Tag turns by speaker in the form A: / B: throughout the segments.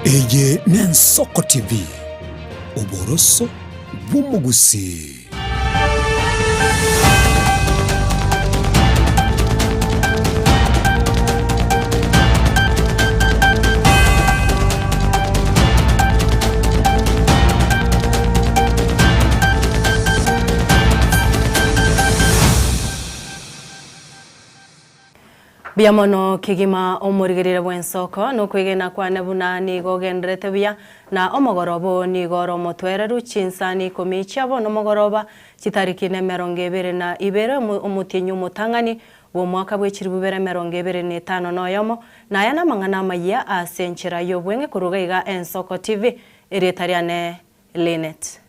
A: Eye n'Ensoko TV, oboroso bw'omogusii.
B: Mbuya mono kegima omorigereria bw'ensoko, nokwegena kwane buna nigo ogendererete buya, na omogoroba oo nigo ore omotwereru, chinsani ikomi chiabo nomogoroba, chitariki nemerongo ebere na ibere omotienyi omotang'ani bw'omwaka bwe chilifu bibere emerongo ebere na etano na oyomo, na aya namang'ana amayia ase enchera y'obweng'e korwa iga iga Ensoko TV, erieta riane Linet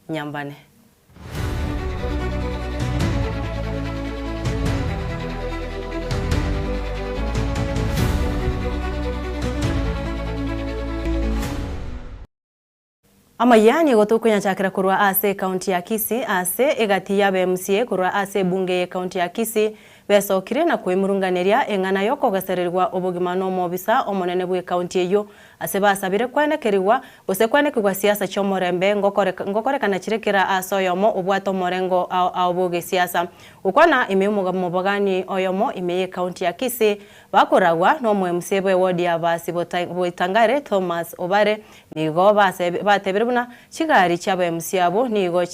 B: Nyambane. Amayia nigo tokonyachakera korwa ase ekaunti ya Kisii ase egati y'aba MCA korwa ase ebunge y'ekaunti ya Kisii besokire na koemurunganeria eng'ana y'okogesererigwa obogima n'omobisa omonene bw'ekaunti eyio Ase basabire kwenekerigwa, gose kwenekigwa siasa chi'omorembe ngokorekana chire kera aase oyomo obwate omorengo ao ao bw'egesiasa. Gokwana ime y'omobogani oyomo ime y'ecounty ya Kisii, bakoragwa n'omo-MCA bw'eward ya Basi Boitangare Thomas Obare, nigo batebire buna chigari chi'aba-MCA abwo nigo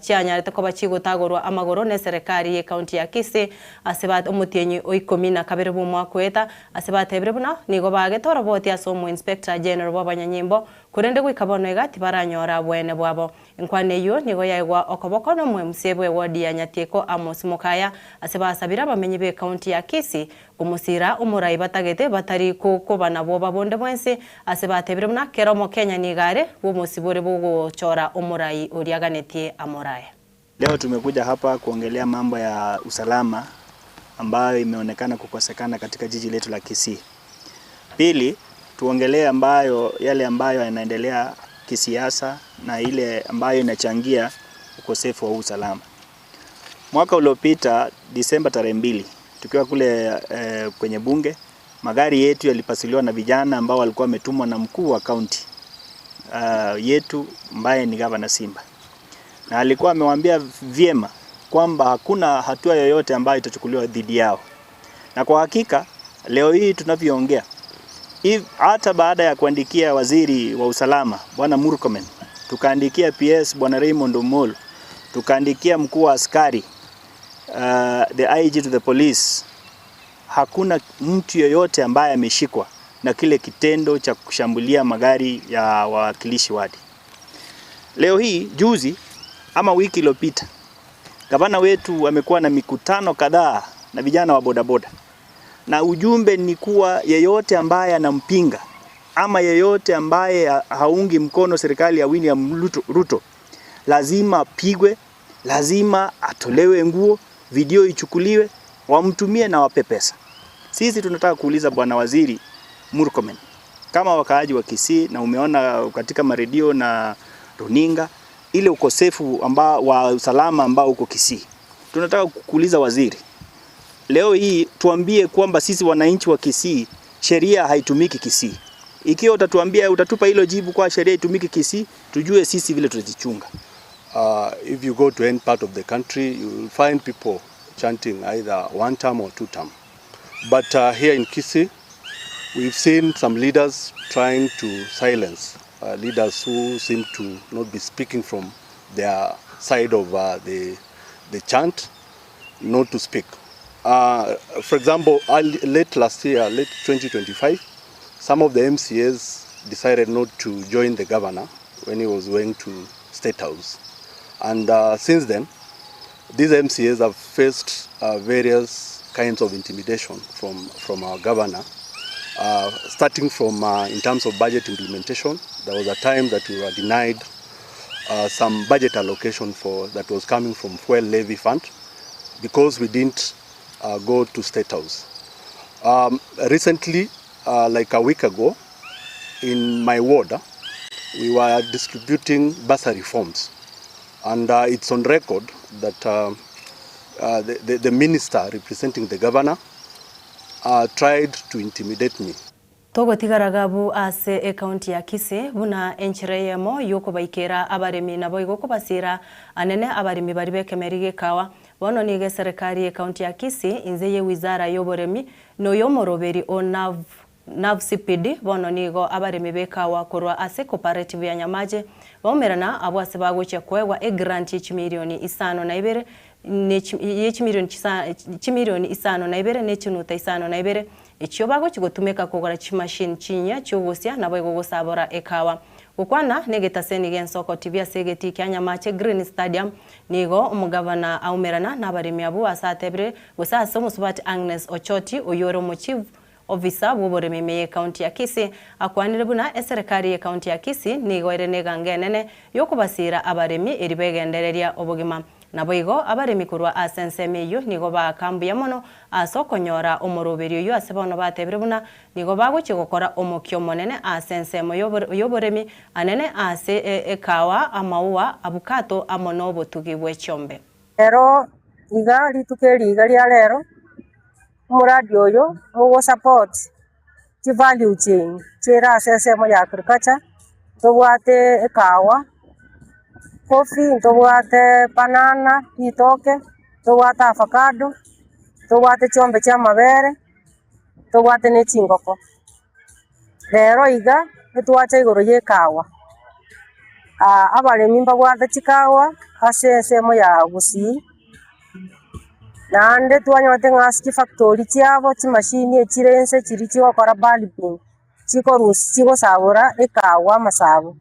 B: chianyarete koba chigotagorwa amagoro n'eserekari y'ecounty ya Kisii ase omotienyi o ikomi na kabere bw'omwaka oeta Ase batebire buna nigo baagete oroboti ase omo-inspector general bw'abanyanyimbo, korende goika bono iga tibaranyora oboene bwabo. Enkwana eyio nigo yaegwa okoboko n'omo-MCA bw'ewodi ya Nyatieko Amos Mokaya ase basabire abamenyi b'ecounty ya Kisii komosira omorai batagete batari koba na bwoba bonde bwensi ase batebire buna kera omokenya nigo are bw'omosibore bw'ogochora omorai oria aganetie amorae.
C: Leo tumekuja hapa kuongelea mambo ya usalama ambayo imeonekana kukosekana katika jiji letu la Kisii. Pili, tuongelee ambayo yale ambayo yanaendelea kisiasa na ile ambayo inachangia ukosefu wa usalama. Mwaka uliopita Disemba tarehe mbili tukiwa kule eh, kwenye bunge magari yetu yalipasuliwa na vijana ambao walikuwa wametumwa na mkuu wa kaunti uh, yetu ambaye ni Gavana Simba na alikuwa amewaambia vyema kwamba hakuna hatua yoyote ambayo itachukuliwa dhidi yao, na kwa hakika leo hii tunavyoongea, hata baada ya kuandikia waziri wa usalama Bwana Murkomen, tukaandikia PS Bwana Raymond Omolo, tukaandikia mkuu wa askari uh, the IG to the police, hakuna mtu yoyote ambaye ameshikwa na kile kitendo cha kushambulia magari ya wawakilishi wadi. Leo hii juzi ama wiki iliyopita, gavana wetu amekuwa na mikutano kadhaa na vijana wa bodaboda, na ujumbe ni kuwa yeyote ambaye anampinga ama yeyote ambaye haungi mkono serikali ya William Ruto lazima apigwe, lazima atolewe nguo, video ichukuliwe, wamtumie na wape pesa. Sisi tunataka kuuliza bwana waziri Murkomen, kama wakaaji wa Kisii, na umeona katika maredio na runinga ile ukosefu ambao wa usalama ambao uko Kisii. Tunataka kukuuliza waziri, leo hii tuambie kwamba sisi wananchi wa Kisii sheria haitumiki Kisii. Ikiwa utatuambia utatupa hilo jibu kwa sheria itumiki Kisii, tujue sisi vile tutajichunga.
D: If you go to any part of the country, you will find people chanting either one term or two term. But here in Kisii, we've seen some leaders trying to silence leaders who seem to not be speaking from their side of the, the chant, not to speak. For example, early, late last year, late 2025, some of the MCAs decided not to join the governor when he was going to State House. And since then, these MCAs have faced various kinds of intimidation from, from our governor, starting from in terms of budget implementation. There was a time that we were denied some budget allocation for that was coming from fuel levy fund because we didn't go to State House. Recently, like a week ago, in my ward, we were distributing bursary forms. And it's on record that the, the, the minister representing the governor tried to intimidate me.
B: Togotigara gabu ase ekaunti ya Kisii buna enchera eyemo y'okobaikera abaremi naboigo kobasiira anene abaremi baria b'ekemeri g'ekawa. Bono nigo eserekari y'ekaunti ya Kisii inse ye wizara y'oboremi na oy'omoroberi o Nav NAVCPD bono nigo abaremi b'ekawa korwa ase cooperative ya Nyamache baumerana abwo ase bagochia koegwa egrant ye chimilioni isano na ibere ne ye chimilioni chimilioni isano na ibere ne chinuta isano na ibere Echio bagochia gotumeka kogora chimachine chinyia chi'ogosia naboigo gosabora ekawa. Gokwana negetaseni gi'ensoko TV ase egetii kia Nyamache Green Stadium, nigo omogavana aumerana nabaremi abwo ase atebire gose ase omosubati Agnes Ochoti oyio ore omochief officer bw'oboremi ime y'ecounty ya Kisii akwanire buna eserekari y'ecounty ya Kisii nigo ere neganga enene yokobasiira abaremi eri begendereria obogima. Naboigo abaremi korwa ase ensemo eyio nigo baaka mbuya mono ase okonyora omoroberio oyio ase bono batebire buna nigo bagochia gokora omokia omonene ase ensemo y'oboremi anene ase ekawa, amaua, abukato amo nobotugi bwe chiombe.
E: Ero iga rituko eri iga ria rero, omoradi oyo mogosupport chivalue chain chiere ase ensemo ya agriculture, ntobwate ekawa, coffee, ntobwate banana, ritoke, ntobwate avocado, ntobwate chiombe chia amabere, ntobwate na echingoko. Rero iga, etwacha igoro ya ekawa, abaremi mbabwate chikawa ase ensemo ya gusii. Naende twanyorete ng'a ase chifactori chiabo chimashini echire inse chiria chigokora bulbing, chikorusia chigosabora ekawa amasabo,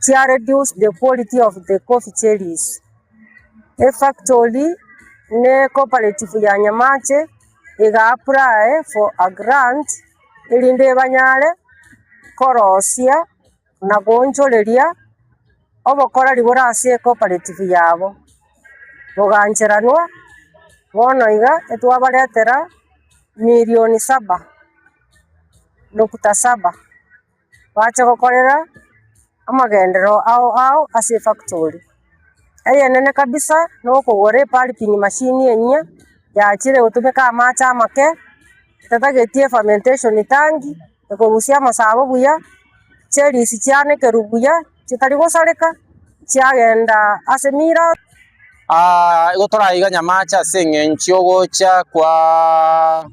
E: chia reduce the quality of the coffee cherries. Efactory ne ecooperative ya Nyamache ega apply for a grant erinde banyare korosia na goonchoreria obokoreri bore ase ecooperative yabo, bogancheranwa, bono iga etwabaretera milioni saba nukta saba, bache gokorera amagenderero ao ao ase efactory. Eyenene kabisa nokogora epulping machine enyia, yachire gotumeka amache amake, etatagetie efermentation tank, ekorusia amasabo buya, cherries chianekerwa buya, chitari gosareka, chiagenda ase mira.
F: Igo toraiga nyamache ase eng'encho y'ogocha kwa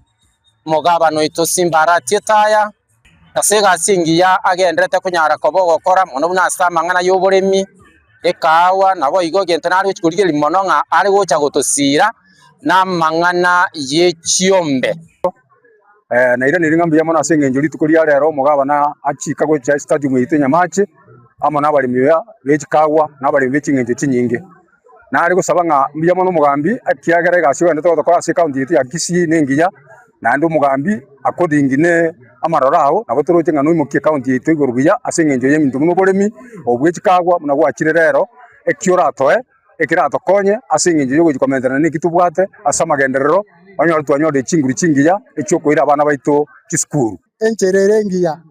F: omogabana oito Simba Arati Etaya, ase egasi engiya agenderete konyara koba ogokora mono buna ase amang'ana y'oboremi, ekaawa, naboigo egento nare gochia korigereria mono ng'a are gocha gotosiira namang'ana ye chiombe.
G: Nairaneirie ng'a mbuya mono ase engencho rituko ria rero omogabana achika gocha estadium yaito Nyamache amo na abaremi be chikagwa na abaremi be ching'encho chinyinge. Nare gosaba ng'a mbuya mono omogambi ekiagera egasi ogenderete gotokora ase ecounty yaito ya Kisii nengiya, naende omogambi according ne amaroro ao nabo toroche ng'a noimokie ecounty yaito igoro buya ase engencho ya ebinto buna oboremi obo bwe chikagwa buna gwachire rero, eki oratoe ekeratokonye ase engencho y'ogochia komenterana neki tobwate ase amagenderero, onyore twanyorire chinguru chingiya echiokoira abana baito chisukuru.
H: Enchera ere engiya,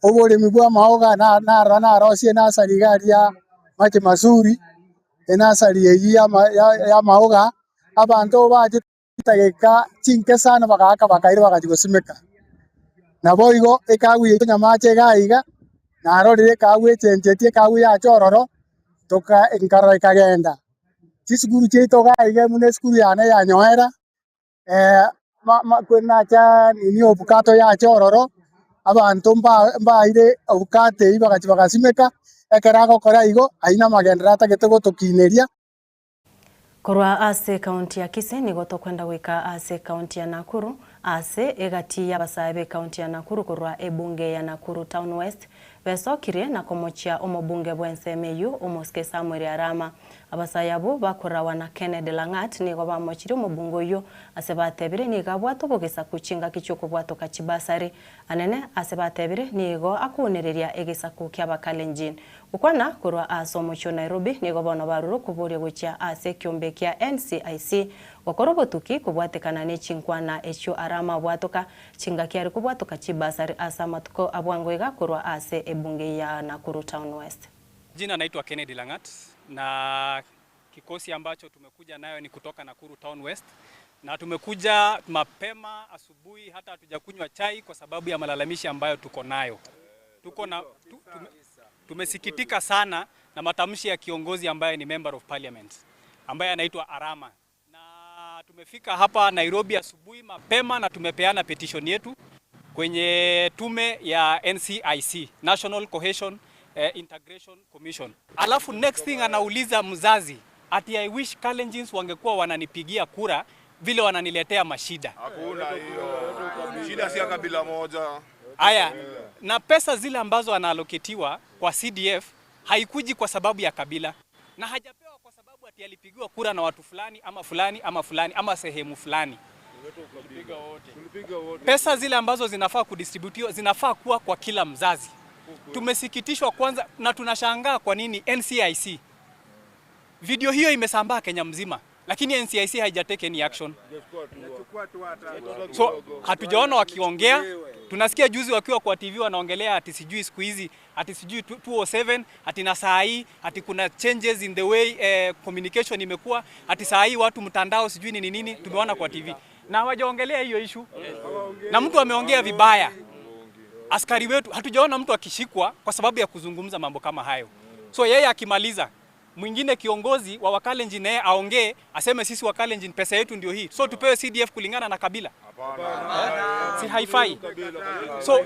H: oboremi bw'amaoga narora narosie enasari iga aria mache mazuri, enasari eyio y'amaoga, abanto bachete chidageka chinke sana bagaaka bakaira bagachia gosimeka. Naboigo ekagu yaito nyamache iga iga, narorire ekagu echenchetie ekagu yacha ororo, toka nkarora ekagenda. Chisukuru chiaito iga iga buna esukuru yane ya Nyoera, nacha nini obukato yacha ororo, abanto mba mbaire obukato eywo bagachia bagasimeka, ekero agokora igo, aywo namagenderero atagete gotokineria.
B: Korwa ase ekaunti ya Kisii nigo tokwenda goika ase ekaunti ya Nakuru ase egati y'abasae b'ekaunti ya Nakuru korwa ebunge ya Nakuru Town West besokirie na komochia omobunge bw'ensemo eyio omosike Samuel Arama. Abasae abwo bakorawa na Kennedy Lang'at nigo bamochirie omobunge oyio ase batebire nigo abwate obogesaku chingaki chi'okobwatoka chibasari anene ase batebire nigo akounereria egesaku ki'Abakalenjin. Gokwana korwa ase omochie o Nairobi nigo bono barure okoboria gochia ase ekiombe kia NCIC gokora obotuki kobwatekana ne chinkwana echio Arama abwatoka chingaki are kobwatoka chibasari ase amatuko a bwango iga korwa ase ebunge ya Nakuru Town West.
I: Jina naitwa Kennedy Lang'at na kikosi ambacho tumekuja nayo ni kutoka Nakuru Town West. Na tumekuja mapema asubuhi, hata hatujakunywa chai kwa sababu ya malalamishi ambayo tuko nayo. Tuko na tumesikitika sana na matamshi ya kiongozi ambaye ni member of parliament ambaye anaitwa Arama, na tumefika hapa Nairobi asubuhi mapema na tumepeana petition yetu kwenye tume ya NCIC, National Cohesion Integration Commission. Alafu next thing anauliza mzazi ati I wish Kalenjins wangekuwa wananipigia kura vile wananiletea mashida.
J: Hakuna hiyo. Shida si ya kabila moja.
I: Aya, na pesa zile ambazo anaaloketiwa kwa CDF haikuji kwa sababu ya kabila na hajapewa kwa sababu ati alipigiwa kura na watu fulani ama fulani ama fulani ama sehemu fulani. Pesa zile ambazo zinafaa kudistributiwa zinafaa kuwa kwa kila mzazi. Tumesikitishwa kwanza na tunashangaa kwa nini NCIC, video hiyo imesambaa Kenya mzima, lakini NCIC haijatake any action. So hatujaona wakiongea. Tunasikia juzi wakiwa kwa TV wanaongelea ati sijui siku hizi ati sijui 207 ati na saa hii ati kuna changes in the way communication imekuwa ati saa hii watu mtandao sijui nini nini, tumeona kwa TV na hawajaongelea hiyo issue, na mtu ameongea vibaya. Askari wetu hatujaona mtu akishikwa kwa sababu ya kuzungumza mambo kama hayo. So yeye akimaliza mwingine kiongozi wa Wakalenjin naye aongee aseme sisi Wakalenjin pesa yetu ndio hii, so tupewe CDF kulingana na kabila. Si haifai. So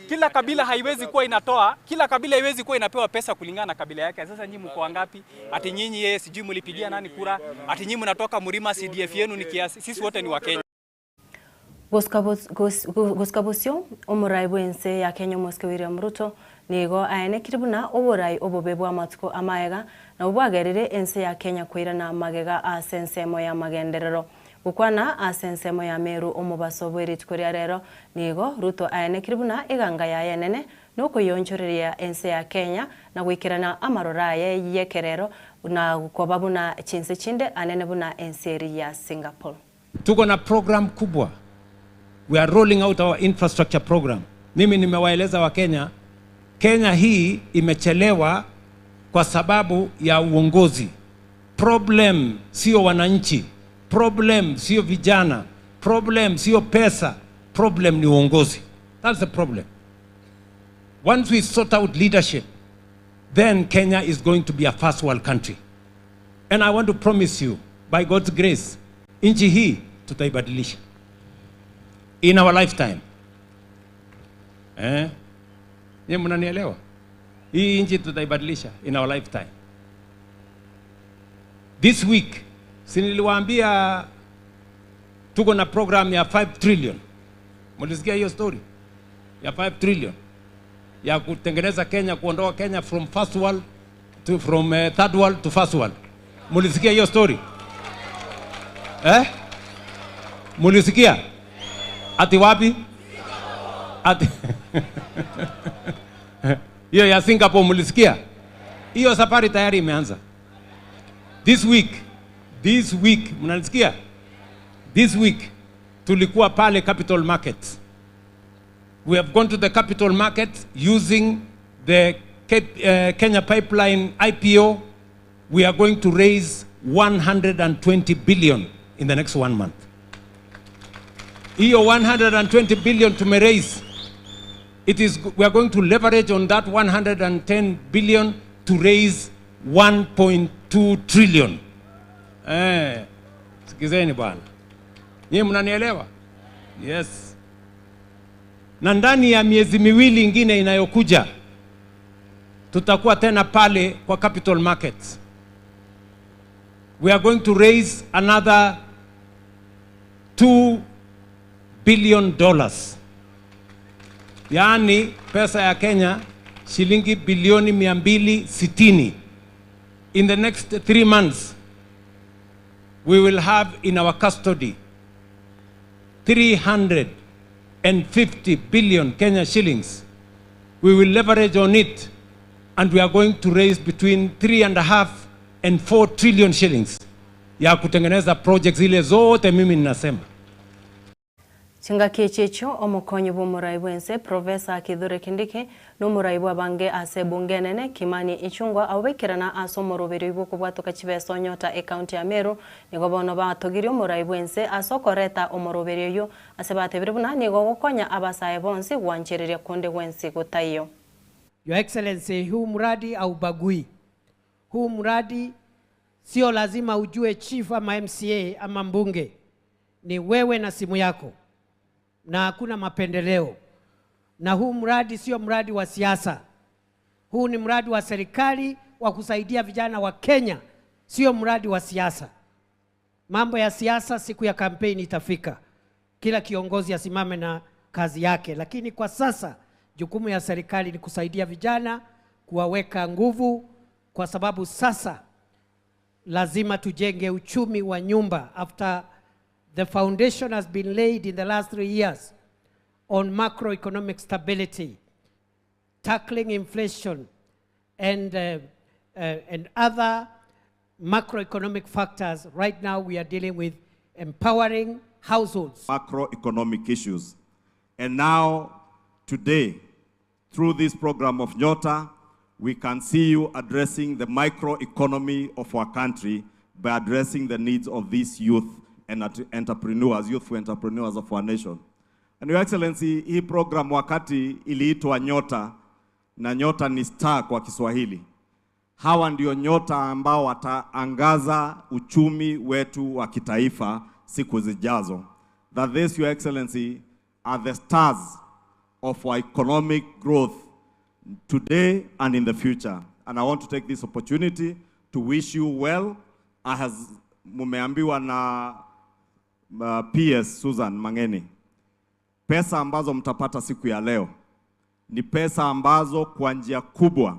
I: kila kabila haiwezi kuwa inatoa, kila kabila haiwezi kuwa inapewa pesa kulingana na kabila yake. Sasa nyinyi mko wangapi? Ati nyinyi yeye sijui mlipigia nani kura? Ati nyinyi mnatoka Mlima, CDF yenu ni kiasi. Sisi wote ni Wakenya.
B: Gosika bosio, omorai bw'ense ya Kenya omosike William Ruto nigo aenekire buna oborai obobe bw'amatuko amaega nabo bwagerire ense ya Kenya koirana magega ase ensemo ya magenderero. Gokwana ase ensemo ya Meru omobaso bw'erituko ria rero nigo Ruto aenekire buna eganga yaye enene nokoyonchoreria ense ya Kenya na goikerana amarora aye y'ekerero na koba buna chinse chinde anene buna ense eri ya Singapore.
K: Tuko na program kubwa. We are rolling out our infrastructure program. Mimi nimewaeleza Wakenya, Kenya hii imechelewa kwa sababu ya uongozi. Problem sio wananchi, problem sio vijana, problem sio pesa, problem ni uongozi. That's the problem. Once we sort out leadership, then Kenya is going to be a first world country. And I want to promise you, by God's grace, nchi hii tutaibadilisha in our lifetime. Eh? Nyie mnanielewa? Hii nchi tutaibadilisha in our lifetime. This week, si niliwaambia tuko na program ya 5 trillion. Mlisikia hiyo story ya 5 trillion ya kutengeneza Kenya, kuondoa Kenya from first world to from third world to first world. Mulisikia hiyo story? Eh? Mulisikia? Ati wapi? Ati hiyo ya Singapore mulisikia? Hiyo safari tayari imeanza. This week, this week, mnanisikia? This week tulikuwa pale capital markets. We have gone to the capital market using the Kenya Pipeline IPO. We are going to raise 120 billion in the next one month. Hiyo 120 billion tume raise. We are going to leverage on that 110 billion to raise 1.2 trillion. Sikizeni bwana. Nyie mnanielewa? Yes. Na ndani ya miezi miwili ingine inayokuja tutakuwa tena pale kwa capital markets. We are going to raise another $2 billion. Yaani pesa ya Kenya shilingi bilioni mia mbili sitini. In the next 3 months we will have in our custody 350 billion Kenya shillings. We will leverage on it and we are going to raise between 3.5 and 4 trillion shillings ya kutengeneza projects zile zote mimi ninasema.
B: Chingaki echi echio omokonyi bw'omorai bw'ense Professor Kithure Kindiki na omorai bw'abange ase ebunge enene Kimani Ichung'wa abwo baikerana ase omoroberio bw'okobwatoka chibesa onyota ecounty ya Meru nigo bono batogirie omorai bw'ense ase okoreta omoroberio oyio ase batebire buna nigo ogokonya abasae bonsi gwanchereria konde gwensi gotaiyo.
L: Your Excellency, huu mradi haubagui. Huu mradi sio lazima ujue chief ama MCA ama mbunge, ni wewe na simu yako, na hakuna mapendeleo. Na huu mradi sio mradi wa siasa, huu ni mradi wa serikali wa kusaidia vijana wa Kenya, sio mradi wa siasa. Mambo ya siasa, siku ya kampeni itafika, kila kiongozi asimame na kazi yake, lakini kwa sasa jukumu ya serikali ni kusaidia vijana, kuwaweka nguvu, kwa sababu sasa lazima tujenge uchumi wa nyumba after the foundation has been laid in the last 3 years on macroeconomic stability, tackling inflation and other macroeconomic factors. Right now we are dealing with empowering households.
M: Macroeconomic issues. And now, today, through this program of Nyota, we can see you addressing the microeconomy of our country by addressing the needs of these youth and entrepreneurs, youthful entrepreneurs of our nation. And Your Excellency, hii program wakati iliitwa Nyota, na nyota ni star kwa Kiswahili. Hawa ndio nyota ambao wataangaza uchumi wetu wa kitaifa siku zijazo. That this, Your Excellency, are the stars of our economic growth today and in the future. And I want to take this opportunity to wish you well. As mumeambiwa na PS Susan Mangeni, pesa ambazo mtapata siku ya leo ni pesa ambazo kwa njia kubwa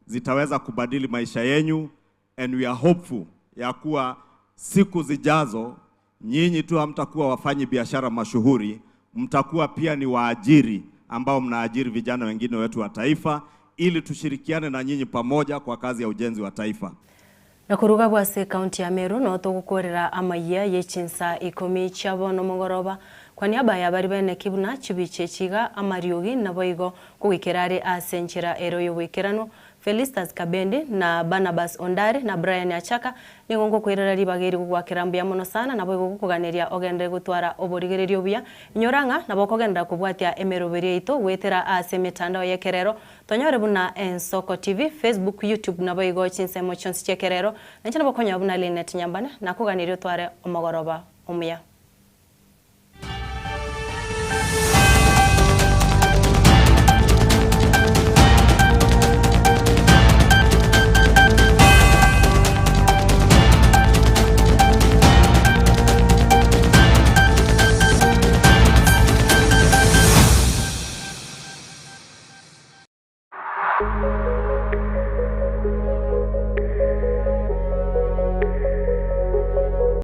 M: zitaweza kubadili maisha yenyu, and we are hopeful ya kuwa siku zijazo nyinyi tu hamtakuwa wafanyi biashara mashuhuri, mtakuwa pia ni waajiri ambao mnaajiri vijana wengine wetu wa taifa, ili tushirikiane na nyinyi pamoja kwa kazi ya ujenzi wa taifa.
B: Na kuruga bwase kaunti ya Meru no tugukorera amaiya yechinsa 10 chia bono mogoroba kwa niaba ya bari bene kibuna chibiche chiga amariogi naboigo kugikirari ase enchera ero y'obwekerano Felistas Kabende na Barnabas Ondare na Brian Achaka nigo ngokwirera ribageri gugwakira mbuya mono sana naboigo gukuganeria ogende gutwara oborigererio buya inyorang'a nabo okogenda kobwatia emeroberi yaito gwetera ase emitandao ya ekerero tonyore buna Ensoko TV, Facebook, YouTube naboigo chinsemo chionsi chia ekerero nainche nabo okonyoa buna Linet Nyambane nakuganeria otware omogoroba omuya.